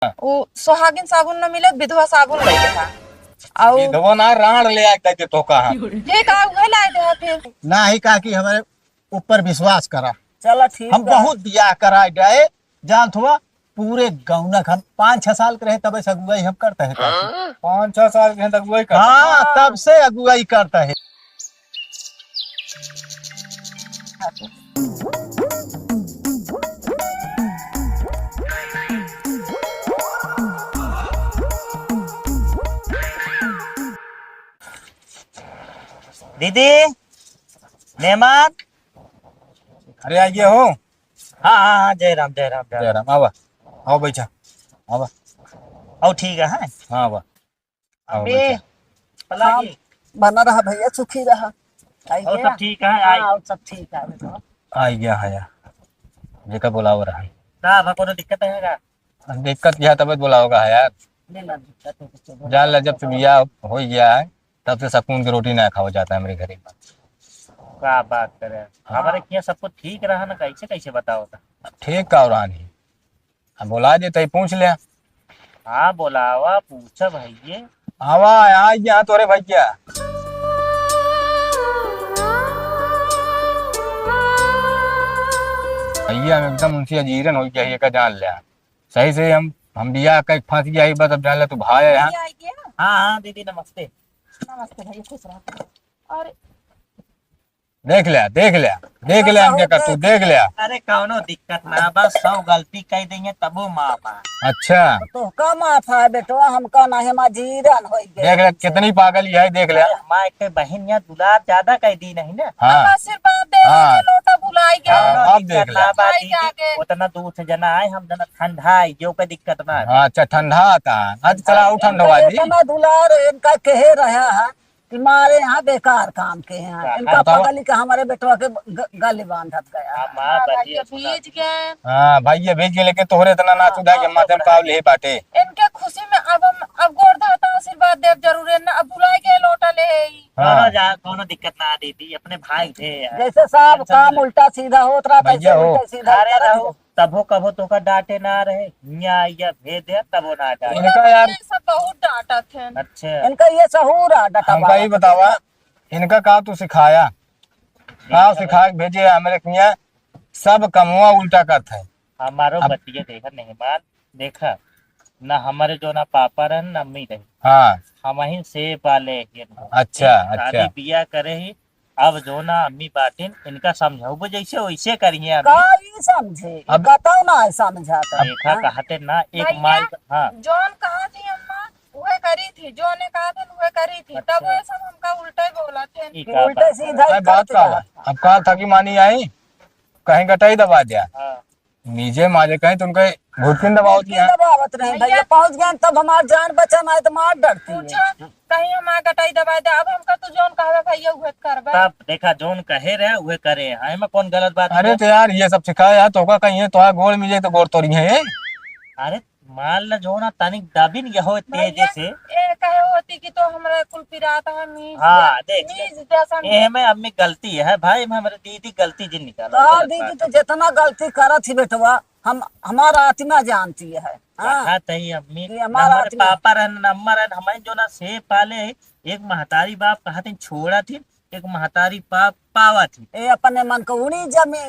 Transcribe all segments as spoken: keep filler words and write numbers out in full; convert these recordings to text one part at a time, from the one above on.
उ सुहागिन साबुन न मिले, विधवा साबुन ले लेहा। अउ विधवा ना, रांड ले आए के तोका हम। ठीक है, उहे लाए दे फिर। नाही काकी, हमरे ऊपर विश्वास करा। चला ठीक हम है। बहुत बियाह कराए गए, जानत हुआ, पूरे गौनक हम पाँच छह साल के रहे, तबे से अगुवाई हम करते हैं काकी। पाँच छह साल के हैं तो अगुवाई करते हैं। हाँ, तब से अगुवाई करते हैं। दीदी, मेहमान। अरे, आइए हो। हाँ, हाँ, हाँ, जय राम, जय राम, जय जय राम। राम, आवा, आओ बैठा, आवा। आओ, ठीक है, हैं? हाँ, आवा। आओ, अबे, बैठा। पलागी। हाँ, बना रहा भैया, सुखी रहा। आई और गया? सब ठीक है, हाँ, आई। और सब ठीक है, बेटा। आई गया है यार, जेका बुलाव रहा है। का बा, कोनो दिक्कत है का? दिक्कत क्या, तबीयत बुलाव का है यार। नहीं ना, दिक्कत है, कुछ तो जान ला, जब से बियाह हो गया है, तब से सुकून की रोटी ना खावा जाता है हमरे घरे में। का बात करे? हाँ। हमारे किया सब कुछ ठीक रहा ना, कैसे, कैसे बताओ था? ठीक का रहा नहीं, अब बुला दे, तई पूछ ले। हाँ, बोलावा, पूछा भैये। आवा, आ गया तोरे भैया। भैया, हम एकदम उनसे अजीरन हो गया, ये का जान ले। सही से हम, हम बियाह कइ के फंस गया ही, बस अब जान ले तू भाई है यहाँ। भैया, आ गया? हाँ, हाँ, दीदी, नमस्ते। नमस्ते भैया, खुश रहो। अरे, देख ले, देख ले, देख ले, हम क्या कर तू, देख ले। अरे, कौनो दिक्कत ना, बस सौ गलती कह देंगे, तबो माफ है। अच्छा। तो का माफ है बेटवा, हमका ना, हम अजीरन हो गए। देख ले, कितनी पागल ये है, देख ले। अरे, हमारे के बहिन यहाँ दुलार ज्यादा कह दी नहीं ना। हाँ। हम आशीर्वाद दे हाँ। के लोटा भुलाई गए। हाँ, अब देख ले। ना बात भुलाई दीदी, गए। उतना दूर से जना आए, हम जना ठंडा है, जो कोई दिक्कत ना है। हाँ, अच्छा, ठंडा आता है। आज चला, आओ, ठंडवा दी। इतना दुलार इनका कहे रहा है। कि मारे यहाँ बेकार काम के हैं, हाँ, इनका बतावा। पगली का हमारे बेटवा के ग-, गले बांधत गया। हाँ, माँ, हाँ, भैया भैया, सुना। भीज गए। हाँ, भैया भीज गए, लेकिन तोहरे इतना ना हाँ, सुधा के हाँ, माथे में हाँ। काव ले बाटे। इनके खुशी में अब हम, अब गोड़ धरता आशीर्वाद देव जरूर है ना, अब बुलाए गए लोटा ले ही। हाँ। कौनो जा, कौनो दिक्कत ना दीदी, अपने भाई थे यार। जैसे सब tension काम ना ले। उल्टा सीधा होत रहा, भैया तैसे हो। उल्टा सीधा अरे करत रहो, रहे। तबो कबो तोका डांटे ना रहे, हियाँ आइया भेज दे, तबो ना डांटे। इनका यार ये सब बहुत डांटत हैं। अच्छा। इनका ये सहूर आ, डटा हमका बाबा। ये बतावा, इनका का तू सिखाया? का सिखा के भेजे हमरे किया? सब कमवा उल्टा करत है। हमारो अब बतिया देखा नहीं मान, देखा, ना हमारे जो ना पापा रहन, ना अम्मी रही। हाँ। हमही से पाले हैं। अच्छा, खाली अच्छा। बिया करे ही, अब जो ना अम्मी बाटिन, इनका समझाऊ जैसे वैसे करिए अम्मी। का ई समझे? ई अब बताओ ना, समझाता। देखा, हाँ? कहते ना, एक भैया, माई, हाँ। जौन कहा थी अम्मा, उहे करी थी, जौने कहा थी, उहे करी थी। अच्छा। तब वो सब हमका उल्टा ही बोला थे। ई का उल्टा बात सीधा है? ही अरे, बात करते का रहा। बा? अब का था कि मानी आई, कहीं गटाई दबा दिया। हाँ। नीचे मारे कहीं तो उनके घुटकिन दबावत घुटकिन नहीं है। दबावत नहीं भैया। भैया, पहुंच गए तब हमार जान बचा, नहीं तो मार डरती है। पूछो, कहीं हमार गटाई दबाए दे, अब हमका तू जौन कहबे भैया उहे करबे। तब देखा, जौन कहे रहे उहे करे, एमे कौन गलत बात अरे है? तो यार, ये सब सिखाया है, तोका कहीं है, तोहार गोड़ मिल जाए तो गोड़ तोड़ी है। अरे मान ल जो ना तनिक दबिन गया हो तेज भैया, से। ए कहे होती कि तो हमरा कुल पिरात है, मीज हाँ, दे, देख ले। मीज जैसन। एमे अम्मी गलती है भाई, एमे हमरे दीदी गलती जिन निकाला, तो हाँ, गलत दीदी बात तो है। जितना गलती करत ही बेटवा, हम, हमारा आत्मा जानती है। हाँ। कहा तही अम्मी, कि हमारा ना हमारे आत्मा। पापा रहन, ना अम्मा रहन, हमारे जो ना से पाले, एक महतारी बाप कहा थी छोड़ा थी, एक महतारी बाप पावा थी। ए अपने मन को उड़ी जमी,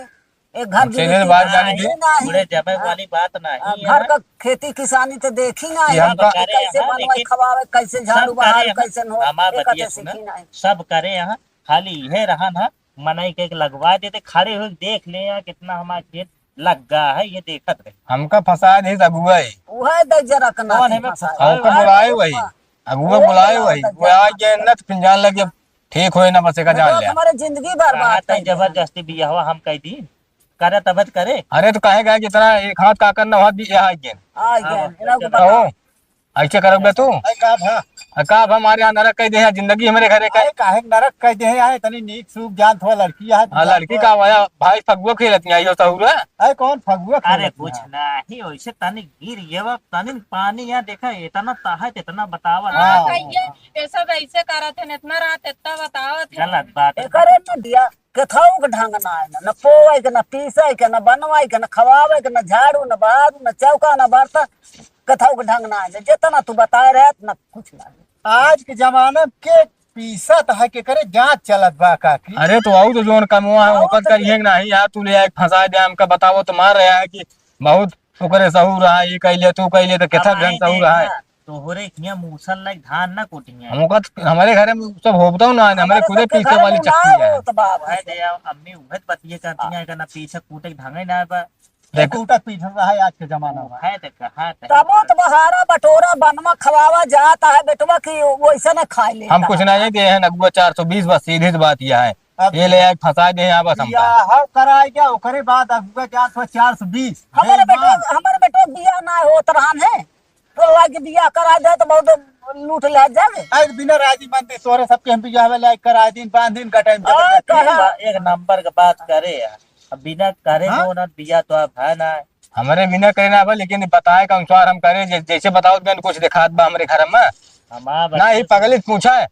एक घर हम गृहस्थी सीधे बात का जाने नहीं, की। नहीं। उड़े जमे हाँ। वाली बात नहीं हाँ, है। घर का खेती किसानी तो देखी ना ये है। हमका सब करे कैसे यहाँ, बनवाई लेकिन खवावे, कैसे सब झाड़ू बहार, करे यहाँ। कैसे हो, हमार एक बतिया हते सुना, सीखी ना है। सब करे यहाँ, खाली यह रहा ना, मनई के एक लगवा देते, खड़े हुए देख ले यहाँ कितना हमारा खेत लग गया है, ये देखत रहे। हमका फंसा दे अगुआ है। वह दे जरा कना कौन है, मैं फंसा फंसा है। हमका बुलाए वही, अगुआ वो बुलाए बुलाओ वही, तो वो आ गए ना तो फिर जान लगे ठीक होए ना, बस एका जान बेटा, ले। हमारे जिंदगी बर्बाद कहा था कर दिया। जबरदस्ती बियाहवा हम कह दी, करे तब करे। अरे तो काहे गए जितना एक हाथ का करना, हाथ भी यहाँ आ गए। आ गए, हाँ, इनको बता। कहो, ऐसे करोगे तू? अरे का भा? अरे का भा, हमारे यहाँ नरक कह दे हैं, जिंदगी हमारे घरे का। अरे काहे नरक कह दे हैं, आए तनी नीक सूख जान थोड़ा लड़की है, हाँ, लड़की का आया, भाई फगुआ खेलत नहीं आई हो सहूर है? अरे कौन फगुआ अरे खेलत कुछ नहीं? नहीं, वैसे तनी गिर ये बा, तनी पानी यहाँ देखा, इतना ताहत, इतना बतावा। हाँ, हाँ। भैया, ये सब ऐसे करत हैं, इतना रात इतना बतावत हैं। गलत बात है। एकरे न दिया, केथाऊ के ढंग ना है, न पोवे के, न पीसे के, न बनवाई के, न खवावे के, न झाड़ू, न बहारू, न चौका, न बर्तन। कथऊ के ढंग ना है, जितना तू बताए रहे, इतना कुछ ना है। आज के जमाना में के पीसत है, के करे जांच चलत बा, काकी। अरे, तो आऊ तो जौन कमवा है, हाँ, ओकर तो करिहे के नाही यार, तू ले आए फंसा दे, हमका बतावो तो मार रहा है कि बहुत ओकरे सहूर रहा, ये कैले, तू कैले, तो केथा अब ढंग सहूर रहा है। तोहरे हियां मूसल लायक धान ना कुटिया। हम ओकर, हमरे घरे में सब होबतौ ना, हमरे हमारे खुदे सबके पीसे घर वाली में चक्की ना है। होत बा। है दे, अम्मी उहत बतिये करती हैं, कहना पीसे कूटे के ढंगे ना बा। देख। कूटत पीटत रहा है आज के जमाना में। है तो कहा तो। तबो तो बहारा बटोरा बनवा खवावा जात है बेटवा कि वैसे न खाए लेता हम कुछ है। नहीं दे हैं, अगुआ चार सौ बीस बस, सीधी सी बात यह है। अब ये ले आए, फंसा दे यहाँ बस हमका। बियाह कराए गया, ओकरे बाद अगुआ जात हो चार सौ बीस। हमारे बेटवा, बेईमान। हमारे बेटवा बियाह ना होत रहन है। तो लाग बियाह करा दे तो बहुत लूट ले जावे। आज बिना राजी मंदी तोरे सबके हम बियाह में लायक करा दिन, बांध दिन का टाइम आ, जबरदस्ती। कहा? एक नंबर के बात करे यार। अब बिना करे हाँ? जो ना बियाह तो अब है ना। हमरे बिना करे ना बा, लेकिन बताए के अनुसार हम करे, जै-, जैसे बताओ तुमने कुछ दिखात बा हमरे घर में। हमार ना, ये बच्चे पगली से पूछा है।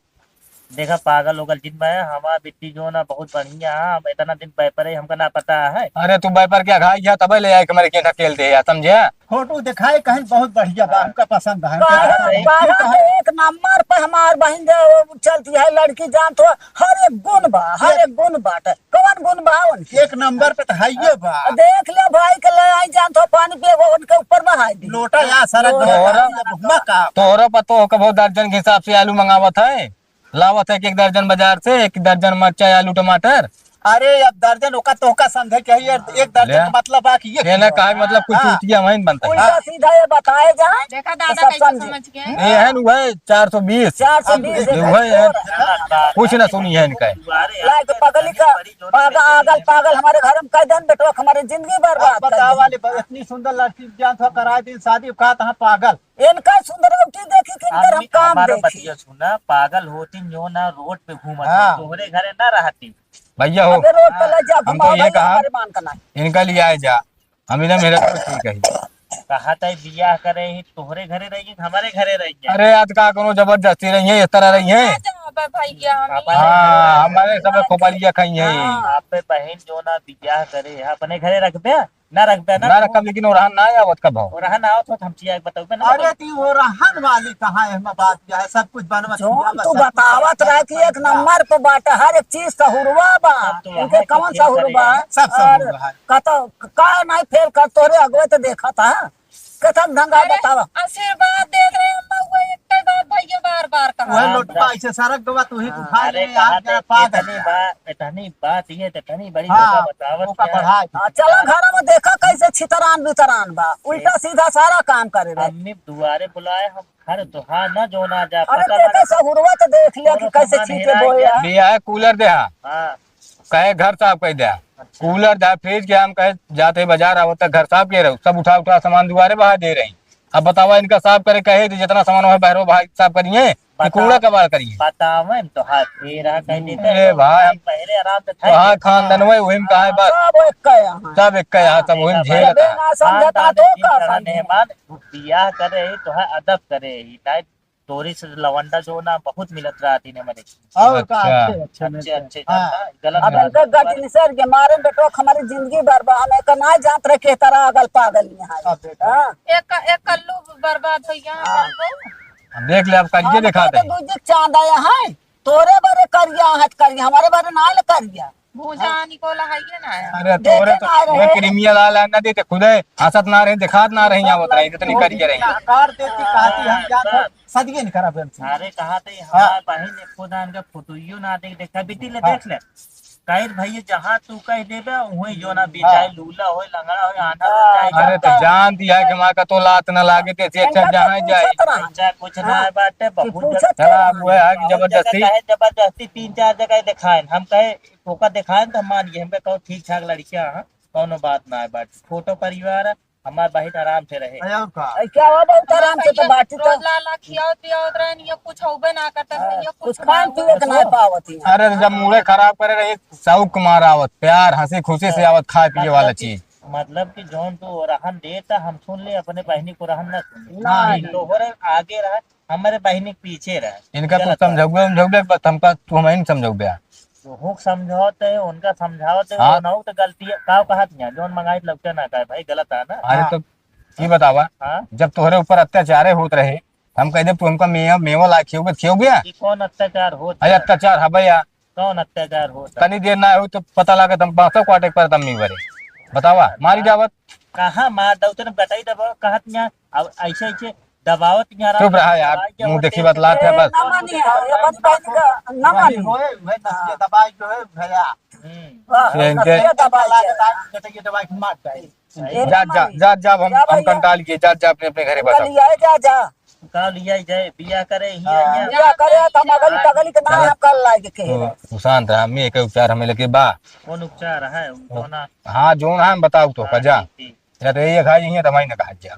देखा, पागल ओगल जिन बा, हमार बिट्टी जो ना बहुत बढ़िया है, हम इतना दिन पे परे, हमका ना पता है। अरे, तू व्यापार के अघाई गया, तबे ले आए के हमरे के ढकेल दे यार, समझे? फोटो दिखाए कहीं बहुत बढ़िया बा, हाँ। हमका पसंद है। बारह, बारह तो एक नंबर पे हमार बहिन जो चलती है, लड़की जानत हो, हर एक गुण बा, हर एक गुण बाटे। कौन गुण बा उनके? एक नंबर पे तो हइये बा। देख ले भाई के ले आई जानत हो, पानी पिए वो उनके ऊपर बहाई दी। लोटा या सरक हाँ। गया, तोहरा, पानी अब हुआ का? तोहरा पतो हो कबो दर्जन के हिसाब से आलू मंगावत है। लावत है कि एक दर्जन बाजार से, एक दर्जन मरचा, आलू, टमाटर। अरे, अब दर्जन ओका तोहका समझे के है, एक दर्जन ले। का मतलब बा कि ये ये ना किलो। कहा कि मतलब कुछ हाँ। चूतिया वहीं बनता है। उल्टा हाँ। सीधा ये बताए जाए, देखा तो दादा सब कैसे समझे। समझ गए। ये है न, वह चार सौ बीस। चार सौ बीस ये वह है। कुछ ना सुनी है इनका। लाइक पगली का पागल, अगल पागल हमारे घर में कह देन बेटवा, हमारे जिंदगी बर्बाद अब कर बताओ दी। वाली ब-, इतनी सुंदर लड़की जान था, कराए दिन शादी, कहा था पागल। इनका सुंदरौटी देखी कि इनकर हम आदमी काम हमारा देखी। बतिया सुना, पागल होती जो ना रोड पे घूमत हाँ। हो, तोहरे घरे ना रहती। भैया हो, अबे रोड पे ले जा, हम तो घुमाओ ये भैया, कहा, हमारे मान का ना। इनका लिए आए जा, हम इधर मेरे को ठीक है। कहा तय बियाह करे ही, तोहरे घरे रही है, हमारे घरे रही है। अरे आज का कोनो जबरदस्ती रही है, इस तरह रही है। आ जाओ बे भैया, हम पापा ही हाँ, हमारे सब खोपड़िया खाई है। हाँ। आप पे बहन जो ना बियाह करे है, अपने घरे रख दे। ना रखबे ना ना तू। रखब, लेकिन ओरहन ना आवत कब हो? ओरहन आवत हो तो हम चिया के बतौबे ना। अरे ती ओरहन वाली कहाँ है? हम बात क्या है, सब कुछ बनवा जौन तू बतावत रहा कि एक नंबर पे बाटे, हर एक चीज सहुरवा बा। सब तो इनके वहाँ कौन के सहुरवा करे है? सब और सहुरवा है। कतो का नहीं फेल कर तोरे अगवे तो देखा था। कथम ढंगा अरे, बतावा। आशीर्वाद देत रहे हम लोग, वो एक बात भैया बार बार कहा। वह हाँ, लोटवा बस। ऐसे सरक गवा, तू ही हाँ। उठा अरे, ले, कहा आज थे, पाद इतनी है। बात, इतनी बात ये तो इतनी बड़ी हाँ, धोखा बतावत ओका क्या? बढ़ाए दे। हाँ, चला घर में देखा कैसे छितरान बितरान बा, उल्टा ए, सीधा सारा काम करे रहे। अम्मी दुआरे बुलाए हम, घर दुहा न जो ना जा, अरे पता तेरे लगा। सहुरवा तो देख लिया कि तोरो कैसे सामान छींटे हेरा बोए गया। है। लिया है कूलर दे, हाँ। हाँ। कहे घर साफ कर दे। अच्छा। कूलर दे, फ्रिज के हम कहे जाते बाजार आवत तक घर साफ के रहो, सब उठा उठा सामान दुआरे बहा दे रही। अब बतावा इनका साफ करे कहे तो जितना सामान है बहरो भाई साफ करिए कि बता-, कूड़ा कबाड़ करिए। बतावे हम तो हाथ फेरा कह देते ए तो भाई, पहले आराम से तो हाँ, खाए। खानदान में वही में कहा है बस। सब एक का यहाँ। सब एक का यहाँ, सब वही में देखा झेल भाई। था। ना समझता खानदान तो दिन का का समझे? मेहमान बियाह करे ही तो है, अदब करे ही, नहीं तोरी से लवंडा जो ना बहुत मिलत रहती ने मरे। और का अच्छा। अच्छे, अच्छे अच्छे, मिलते हैं। अच्छे हाँ। जानता, गलत अब बात इनका है। गटिन सर के मारे बेटो हमारी जिंदगी बर्बाद, हम एक ना जात रहे के तरह अगल पागल यहाँ है। अब देखो। हाँ। एक, एक कल्लू बर्बाद भैया, हाँ। कर दो। अब देख ले, अब करिए हम दिखा तो दे। दूजी चांद आया है, तोरे बारे करिया है, करिया, हमारे बारे ना ले करिया। भूजा निकोला है ये ना है। अरे देखे तोरे तो ना रहे। वो क्रिमिया लाल ना देते खुदे, हंसत ना रही, दिखात ना रही, आवत रही, इतनी करिए रही। आकार देती, कहती हम क्या कर, सदिये नहीं खराब हमसे। अरे कहा थे हाँ। हमार बहिन ने खुद आन के फोटोइयो ना देख, देखा बेटी ले हाँ। देख ले। कहे भैया जहाँ तू कह देबे, वहीं जो ना बेचाए हाँ। लूला होए, लंगड़ा होए, आंधा होए, चाहे अरे तो जान दिया कि माँ का तो लात ना लागे, तो ऐसे अच्छा इनका जहाँ तो जाए। पूछत रहा। अच्छा कुछ हाँ। ना है बाटे, कि बहुत पूछत जगह, चला, रहा। वो है कि बहुत जगह जबरदस्ती। कहे, जबरदस्ती तीन चार जगह दिखाए। हम कहे ओका देखाएन त मान गए, हमके कहो ठीक ठाक लड़कियां हैं, कौनो बात ना है, but छोटो परिवार है, हमार बहिन आराम से रहे। अरे और का? अरे क्या हुआ, बहुत आराम से तो बाटी तो। रोज ला ला खियावत पियावत रहन, ये कुछ होबे ना करता, हाँ, ये कुछ कुछ खान ना पिए के हुआ। ना पावत ही। अरे जब मूड़े खराब करे रही, शौक मार आवत, प्यार, हंसी खुशी से आवत, खाए पिए वाला मतलब कि, चीज। मतलब कि जौन तू रहन देता, हम सुन ले, अपने बहिनी को रहन ना सुन ले। ना, नहीं, नहीं। तोहरे आगे रह, हमरे बहिनी के पीछे रहे। इनका कुछ गलत बात। समझौबे उमझौबे, बस हमका, तू हम ही समझौबे। तोहूँ के समझावत है, उनका समझावत है, हाँ। उनहू तो गलती है। का कहत यहाँ, जौन मंगाई लौटे ना कहे, भाई गलत है ना। अरे हाँ। तो ई बतावा, हाँ? जब तोहरे ऊपर अत्याचारे होत रहे, हम कह देब, "तू हमका मेवा, मेवा ला खियउबे, खियउबे?" ई कौन अत्याचार होत अरे है? अत्याचार हबे या। कौन अत्याचार होत है? तनी देर ना हो तो पता लागत हम बांसो काटे के परत अम्मी बरे। बतावा, मारी जावत। कहाँ मार दऊ, तने बताई दबाओ, कहत यहाँ, अब ऐसे, ऐसे दबावत यहाँ चुप रहा यार, दबाई के मुंह होते देखी हैं। बतलात है ए, बस। ना मानी है, ये बस बात का, ना मानी। वही, वही नसिया दबाई जो है, भैया। हम्म। वाह, ये इनके नसिया दबाई के। लागत आग कटे के दबाई के मार जाए। ए, जा, ना जा, मानी। जा, जा, हम, जा हम भैया। कंटाल गए, जा, जा अपने, अपने घरे बस। चलिए, जा, जा। का लिया जाए, बिया करे, हिया, हाँ। हिया। बिया करे, तो हम अगली पगली के ना हाँ। हम कर लागे के। तू, तू शांत रहा, अम्मी, एक उपचार हमें लेके बा। कौन उपचार है? उ ओ, कौना? हाँ, जोन है, हम बताऊ तो, हाँ, का जा। ठीक, ठीक। या तो ये खा, ये तो हमारी ना कहा जा।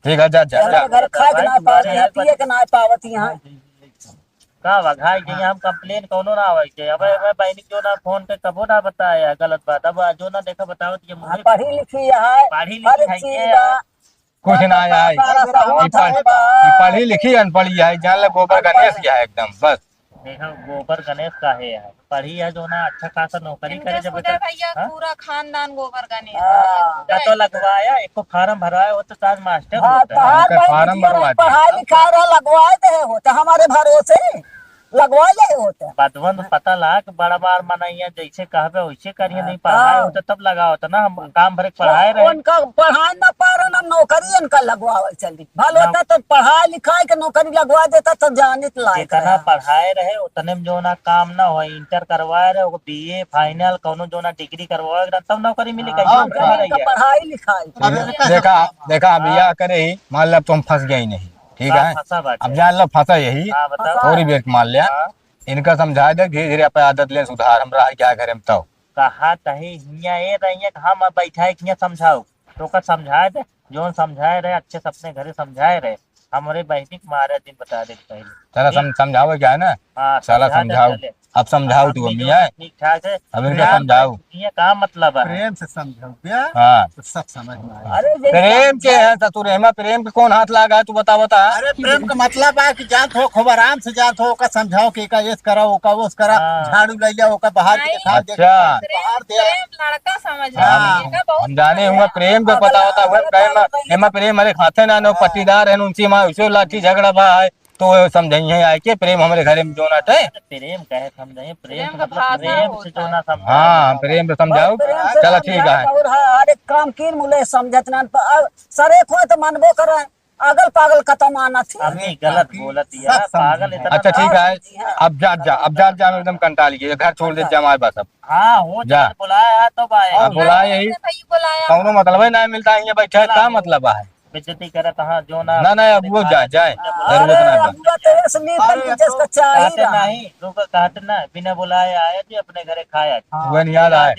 ठीक है, जा, जा, जा। घर खाए के ना पावत, यहाँ पिए के ना पावत, यहाँ। का बा, घाई के हम complain कौनो ना आवे के। अबे, अबे, बहनी जो ना फोन पे कबो ना बताया, गलत बात। अब जो ना देखा बतावत ये हाँ, मुझे पढ़ी लिखी है, पढ़ी लिखी हर है चीज ये। बा। कुछ ना आया है। बारह साल ई पढ़-, बा। ई पढ़ी लिखी अनपढ़ी है, जान ले गोबर गणेश की है एकदम, बस। देखो, गोबर गणेश का है यार, पढ़ी है जो ना अच्छा खासा नौकरी इनके करे जब सुधर तक, भैया, हाँ? पूरा खानदान गोबर गणेश हाँ। है। का तो लगवाया, एक को form भरवाया, वो तो आज master हाँ, होता है। तहार ओकर बहन form बिटिया भरवा दिया। पढ़ाई लिखाई रहा, लगवाए दे हो, तो हमारे भरोसे लगवा ले होते। बदवन तो पता लाग, बड़ा बार मनैया जैसे कहबे वैसे करिए, नहीं हाँ, पढ़ाए तब। होते तब लगाओ तो ना, हम काम भरे के तो पढ़ाए रहे। उनका पढ़ाए ना पा रहे ना, नौकरी इनका लगवावल चली। भल ना। होता तो पढ़ाए लिखाए के नौकरी लगवा देता तो जानित लायक जितना रहा। पढ़ाए रहे उतने में जो ना काम ना हो, इंटर करवाए रहे, ओको बीए फाइनल कौनो जो ना डिग्री करवाए रहे, तब नौकरी मिली, हाँ, कैसे हाँ, नौकरी हाँ, रही तो है? पढ़ाई लिखाई। अब इनका देखा, देखा, अब हाँ। यह करे ही, मान लो अब तो हम फंस गए ही नहीं। ठीक का है? फंसा बाटे? अब जान लो, फंसा यही। हाँ, बताओ। थोड़ी देर मान लिया। हाँ। इनका समझाए दे, धीरे-धीरे अपने आदत ले सुधार, हम रहा क्या घरे में तब। कहा तही हियाँ ए रहिए कि हम अब बैठाए के हियाँ समझाओ। तो ओकर समझाए दे, जौन समझाए रहे, अच्छे से अपने घरे समझाए रहे। हमरे बहिनी के मारे दिन बता दे पहले। चला ठीक? सम-, समझाओ क्या है ना? हाँ, चला समझा दे समझाओ। पहले। अब समझाओ तू अम्मी अम्मी जो है। ठीक ठाक है। अब इनका प्रेम समझाओ। ये का मतलब है? प्रेम से समझाओ भैया, हाँ। तो सब समझ में आए। अरे, जैसे प्रेम के है ससुर, एमा प्रेम के कौन हाथ लागा है, तू बता, बता। अरे, प्रेम का मतलब है कि जात हो, खूब आराम से जात हो, ओका समझाओ कि एका एस करा, ओका ओस करा, हाँ। झाड़ू ले लिया, ओका बाहर के नहीं, देखा, अच्छा। बाहर दे। प्रेम लड़का समझ हाँ। रहा है, एका बहुत हम जाने हुआ प्रेम के अब पता होता हुआ, प्रेम, एमा प्रेम हरे खाते ना, नो हाँ। पट्टीदार है, उनसे माँ उसे लाठी झगड़ा बा है, तो वो समझाई है आए के प्रेम हमरे घरे में जो ना टे। प्रेम कहे समझाई, प्रेम प्रेम का मतलब भाषा प्रेम से होता जो है। ना समझाए। हाँ, प्रेम से समझाओ। प्रेम से चला, ठीक समझाओ है। और हर, हर एक काम की मुले समझत ना, प-, अब सरे को तो मनबो करे, अगल पागल कतौ मानत ही। अरे, अम्मी गलत बाकी बोलत ही सब है, पागल समझी इतना है। अच्छा, ठीक है। हाँ, समझी है। अब जा, जा, अब जा, जा, हम एकदम कंटाल गए, घर छोड़ दे, जा। जा हमारे पास अब। हाँ, हो जा। जा, बुलाया है तो भाई। अब बुलाया यही। अरे भाई, बुलाया। कौनो मतलब है ना मिलता है, ये बैठा है, का मतलब है? बेइज्जती करत, हाँ, जो ना ना, ना, अब वो जा, जाए, अरे, जरूरत ना बा। अगुआ तो ये सुनी, अरे, तन तो जिसका चाहिए कहते ना। नहीं, रुको, कहते ना, बिना बुलाए आया जी, अपने घरे खाया जी। हाँ। वही याद आए।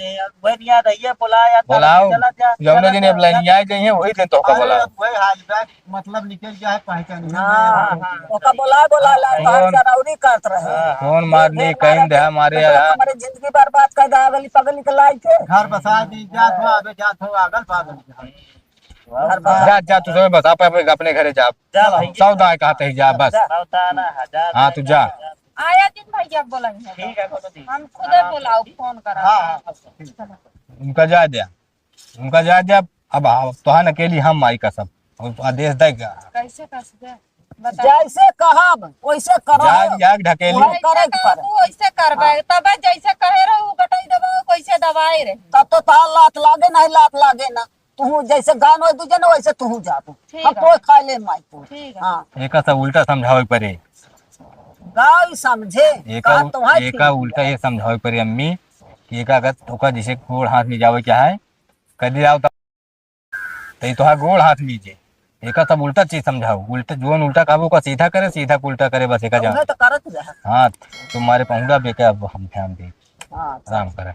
वही याद है, ये बुलाया था, बुलाओ। चला जा, जौने चला दिन जा। अब लाइन आए जाइए, वही दिन तो का अरे, बुलाओ। अब वही हाल बा, मतलब निकल गया है पहचान में। हाँ, हाँ, हाँ। ओका बुला, बुला ला, हाँ। बाहर फोन, चरौरी करत रहे। हाँ, हाँ। फोन मारने, कहीं दे हमारे तो यार। हमारे जिंदगी बर्बाद कर दे, अगली पगली के लाई के। घर बसा दी, जात हो, अबे जात हो, अगल पागल। घर बसा। जा, जा, तू सब बस, आप, आप अपने घरे जा। जा भाई। सौदा है, कहते ही जा, बस। जा। सौदा ना, हजार हाँ, तू जा। आया दिन भैया बोलेंगे। ठीक है, कोनो दिन। हम खुदे बुलाओ, फोन करा। हाँ, हाँ, हाँ, ठीक है। उनका जाए दे, उनका जाए दे। अब, अब तोहान अकेली हम आई कसम, और आदेश दे क्या? कैसे कस दे? बता। जैसे कहब, वैसे करब। जाग, जाग ढकेली। वही करे के पड़े। तू वैसे करबे, हाँ। तबे जैसे कहे रहो, उ गटाई दबाओ, कैसे दबाए रहे। तब तो तार लात लागे, नहीं लात लागे ना। तू जैसे गान हो दूजे ना, वैसे तू जा तू। ठीक हम है। तो खा ले माई तू। ठीक है। हाँ। एका सब उल्टा समझावे के पड़े। गाँव समझे, एका कहा उ-, तो है एका ठीक उल्टा है। ये समझावे के पड़े अम्मी कि एका अगर ओका जैसे गोड़ हाथ में जावे क्या है, कदी आओ तो तो ई तोहार गोड़ हाथ मीजे। एका सब उल्टा चीज समझाओ। उल्टा, जोन उल्टा कहबो, ओका सीधा करे, सीधा को उल्टा करे, बस एका जान। उहे तो करत रहे। हाँ, तुम्हारे पहुंचा बेके, अब हम ध्यान दे। हाँ, अच्छा। आराम करे।